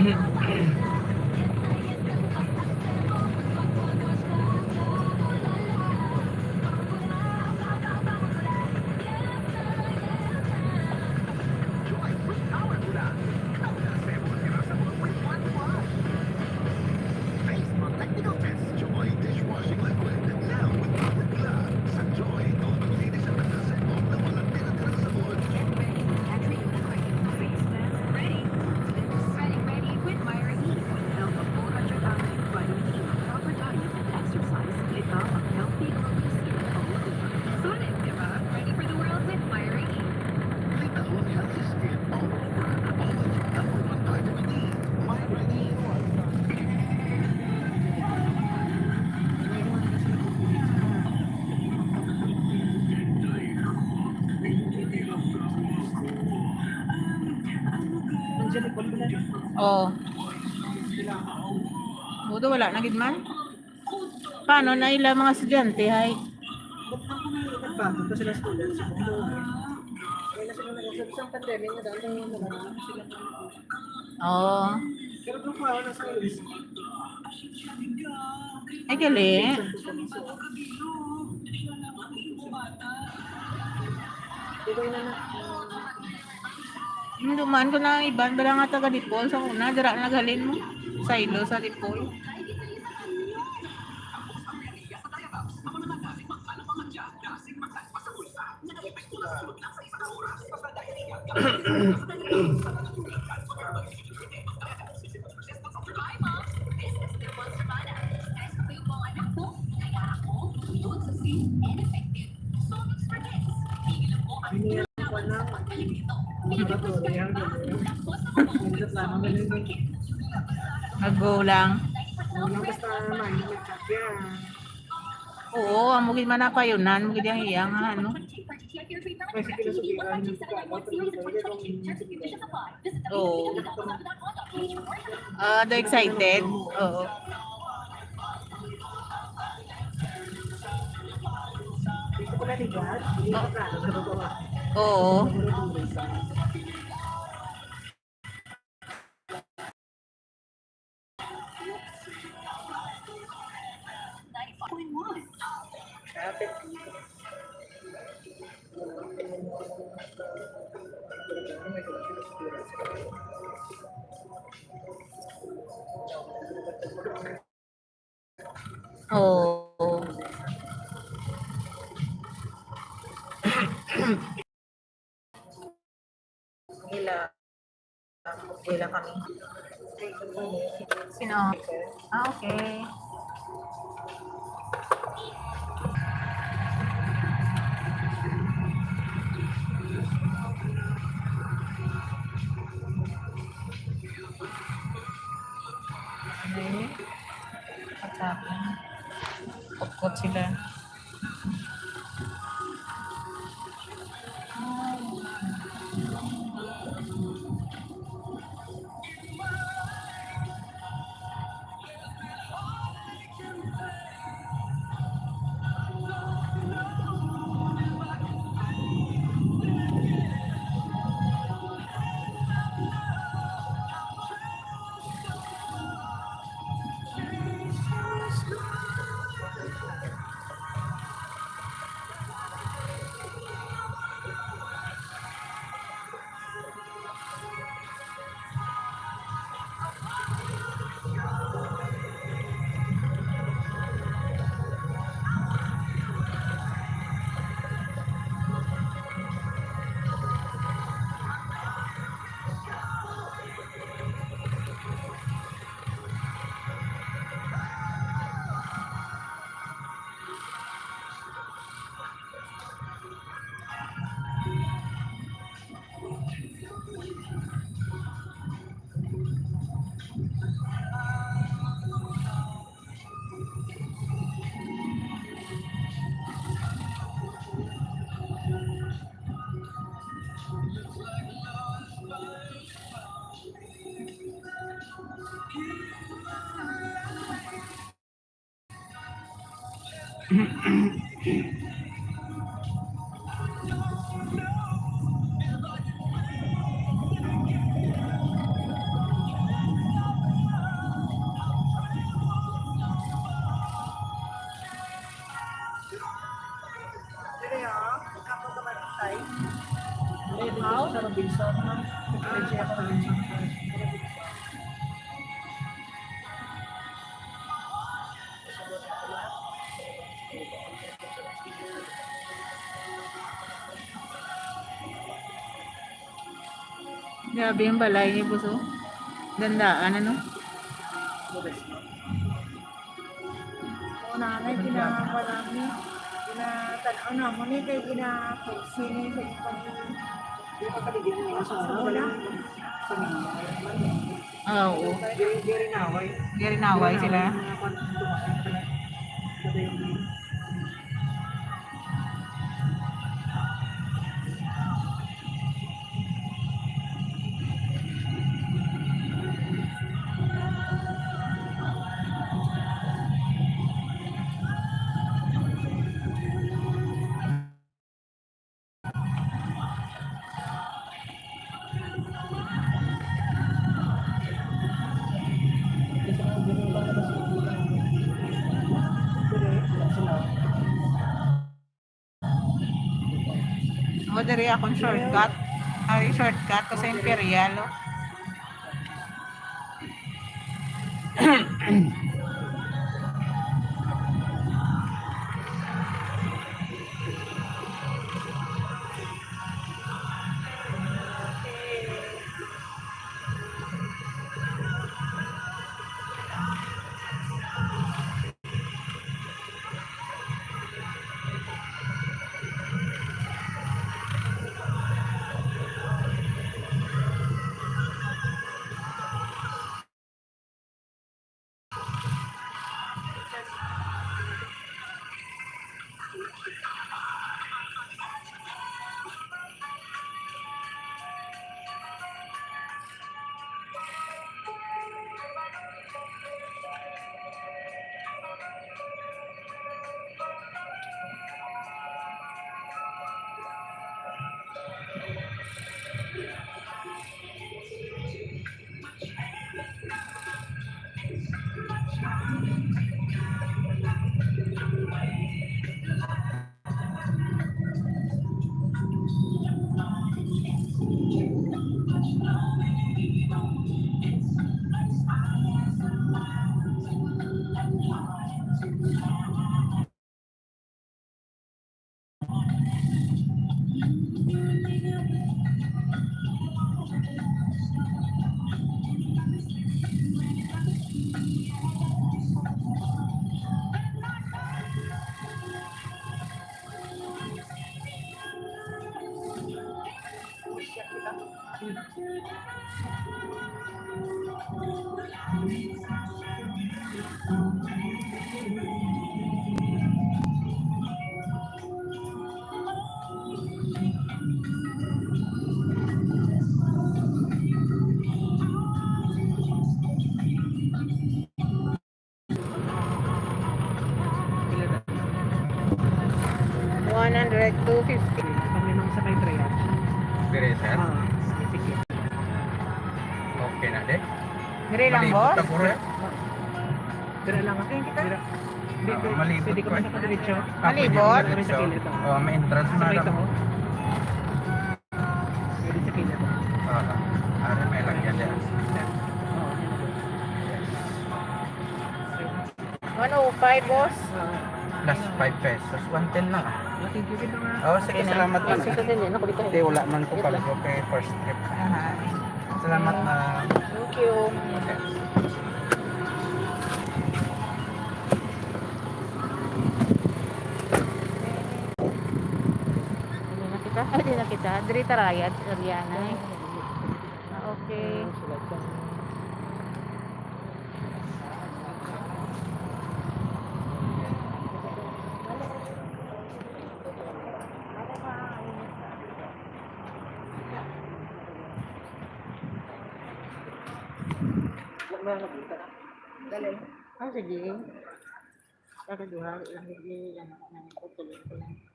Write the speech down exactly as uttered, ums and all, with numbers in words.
Joy Fruit Power Bula. Ikaw na sa imong responsible with one wash. Based on technical tests, Joy dishwashing liquid. Now with Power Bula. Sa Joy, ikaw maglinis ang nagkasabog na walang tira-tira sa sabon. Get ready. Get ready. Face mask ready. Ready, ready with Myra E. Help of four hundred ounces vitamin E. Proper diet and exercise. Ikaw ang healthy, glowing skin all over. Solid, di ba? Ready for the world with Myra E. Ikaw ang healthy skin all over. All of your number one vitamin E. Myra E. Oh. Buto, wala na gid man. Paano na ila mga estudyante, hay? Ba't ako may nagbago pa sila students? Kaya na sila nag-usap sa pandemic na dahil nung nagano sila. Oo. Pero doon pa, wala sa list. Ay, gali. Hindi na na. Hindi man ko na iban, bala nga taga Dipol. Sa una, dira na naghalin mo. Sa ilo, sa Dipol. Magulang. Basta may nagkakya. Oo, amo gid man ang kayunan, amo gid ang iya nga, ano. May sige na sugiran yung pagkakas. Oo. Ah, the excited. Oo. Dito ko na ligat. Oo. Oh. Ila, ila kami. Sino? Ah, okay. Okay. At saka, kupkop sila. How? Grabe yung balay ni Buso. Gandaan, ano? Una na, ginakuha namin. Ginatan-, ano, mo ni kay gina-fixing ni sa pag-, sa una. Ah, oo. Girinaway. Girinaway sila. O, diri akong shortcut. Ay, shortcut ko sa Imperial, oh. One hundred, two fifty. Kami mang sa may triage. Dire, sir? Ah, sige, sige. Okay na, de? Dire lang, malibot boss? Lang, bro, eh. Dire lang, ah. Tingin kita. Dire. Hindi, ah, pwede, malibot pwede ka ko, man eh. Nakadiretso. Ah, pwede malibot? Nakadiretso. Kami sa kilid, oh. Oh, may entrance na lang. Sa kilid, oh. Pwede sa kilid, oh. Ah, ah. Ari, may lagyan, de. Oo. Yes. One oh five, boss. Plus five pesos. One ten lang, ah. Oh, sige, salamat, ma'am. Sige, sige, sige. Kasi wala man ko pa. Okay, first trip. Aha. Salamat, ma'am. Thank you. Okay. Diri na kita. Ay, diri na kita. Diri ta rayad, Ariana. Ah, okay. Dali. Ah, sige. Kakaduha, lang, sige, ano, ano, tutuloy ko lang.